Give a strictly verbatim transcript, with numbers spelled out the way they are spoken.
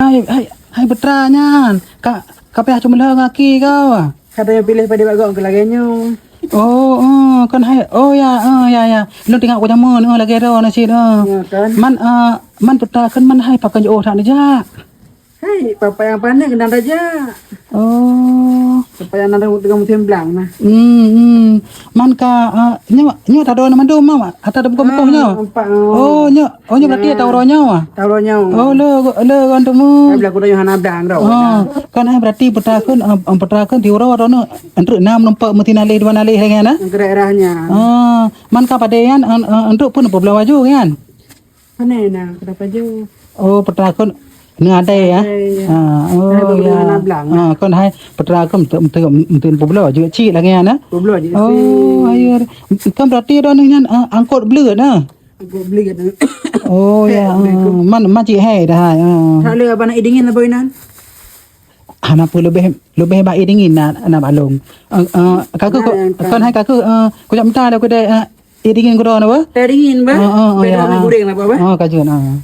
Hai, hai, hai petra nyan. Ka, ka payah cuma lheueh ngaki kau. Kada yang pilih pada bagong ke lagèe nyoe. Oh, oh, kan hai. Oh ya, oh ya, ya. Lôn tengok ku jameun, oh, lagèe ro na cit, oh. Ya, kan? Man, eh, man petra kan man hai pakai jauh tak neujak. Hai, papa yang panik kena raja. Oh. Supaya nanti tengah musim belang nah. Hmm, hmm. Man ka, eh, nyoe, nyoe tak ada nama dom, Mak. Atau ada buka-buka nyoe. Empat. Oh, nyoe. Oh, nyoe berarti tahu roh nyoe, ah? Tahu roh nyoe. Oh, le, le, kan tu mu. Tapi aku dah hana belang dah. Oh, kan hai berarti petra kan, eh, petra kan di roh roh nyoe. Entruk enam nampak mesti nalih dua nalih lagi nah. Daerahnya. Ah, man ka pada yan, eh, eh, entruk pun peubelah baju kan? Mana na, kenapa je? Oh, petra kan ni ada ya? Ada, ya. Ah, oh, ada ya. Beberapa belang. Ah, kan hai petra kan untuk untuk untuk peubelah juga cik lagi ya nah. Peubelah je. Oh, ayo. Kan berarti ada ni kan, ah, angkot belut nah. Angkot belut nah. Oh, ya. Ah, man man cik hai dah hai. Ah. Tak ada apa nak dingin apa inan? Hana pun lebih lebih baik dingin nak nak maklum. Ah, ah, kaku kan hai kaku, ah, kujak minta dah kudai, ah, Eh, dingin keudroe nyoe, bah? Teh dingin, bah? Ah, ah, ah, ya, ah. Goreng apa, bah? Ah, kajun, ah.